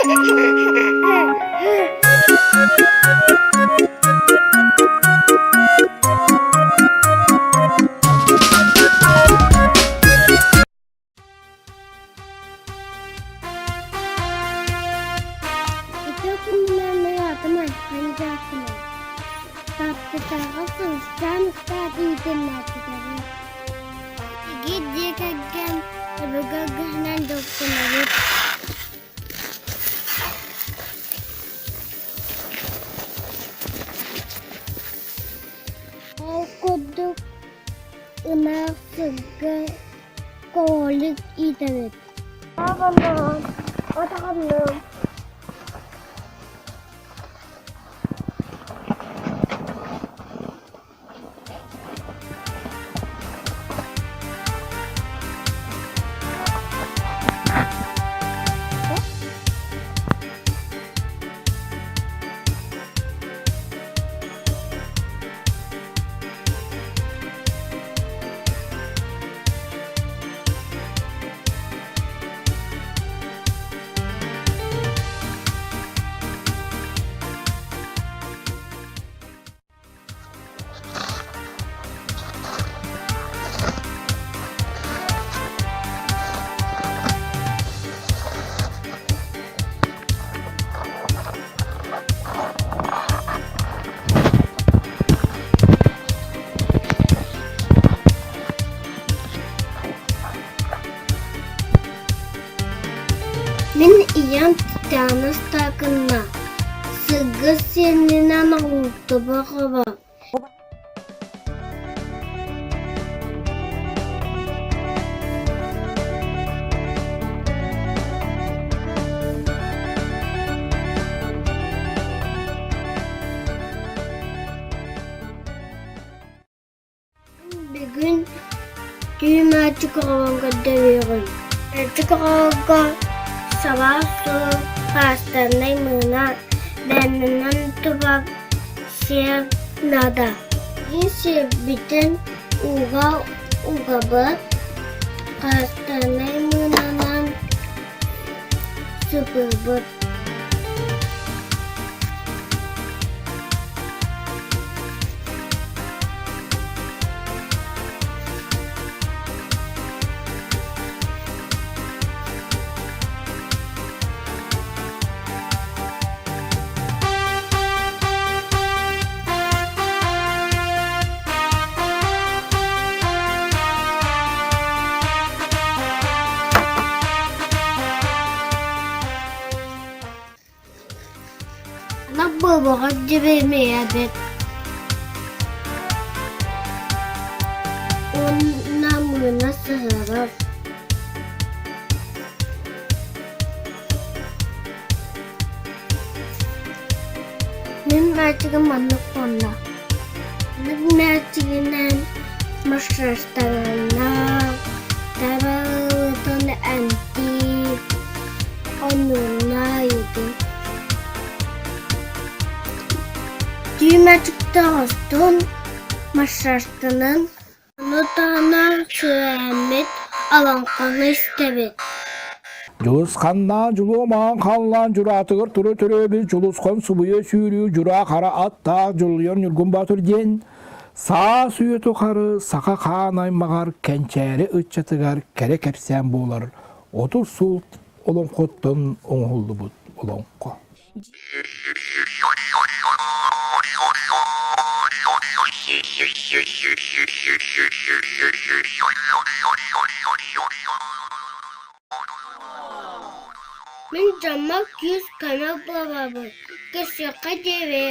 Ити күнүнэн аатым Айхан Дьаакынов. Таптатааҕы Сылсаан ыстааты иитиллээччитэбин. Биһиги дьиэ кэргэн өбүгэ үгэһинэн дьоллонобут. Ол курдук ынах, сылгы, кролик иитэбит. Атаҕанным, Мин ийэм Татьяна Стаканна сылгы сиэнинэн оҥостубах Бүгүн түүн мээчик оҕолорго көрдөрүөҕүм. Мээчик оҕолорго сабаас суол паастарнай мыына бээннэнэн туба сиэр наада. Биир сиэрбитин ууга угабыт, паастарнай мыынанан сыбыыбыт. Ынах буолуоҕар дьэбимийэбит уонна мыына сыһыарар. Мин мээчигим маннык буолла. Маннык мээчигинэн массажтанна, таралытын эмтиир, оннуна ыйытын. Түү мээчикте оҥостон, массажтанан, ону таһынан сүрээммит олоҥхону истэбит. Дьулусханнаан дьулуомаан халлаан дьураатыгар тура төрөөбүт Дьулусхан субуйа сүүрүү дьураа хара аттаах Дьулуйар Ньургун Боотур диэн саас үйэ тухары саха хаан аймаҕар кэнчээри ыччатыгар кэрэ кэпсээн буолар 30 сыл олоҥхоттон оҥоһуллубут олоҥхо. Мин дьоммор күүс-көмө буолабын, көрсүөххэ диэри.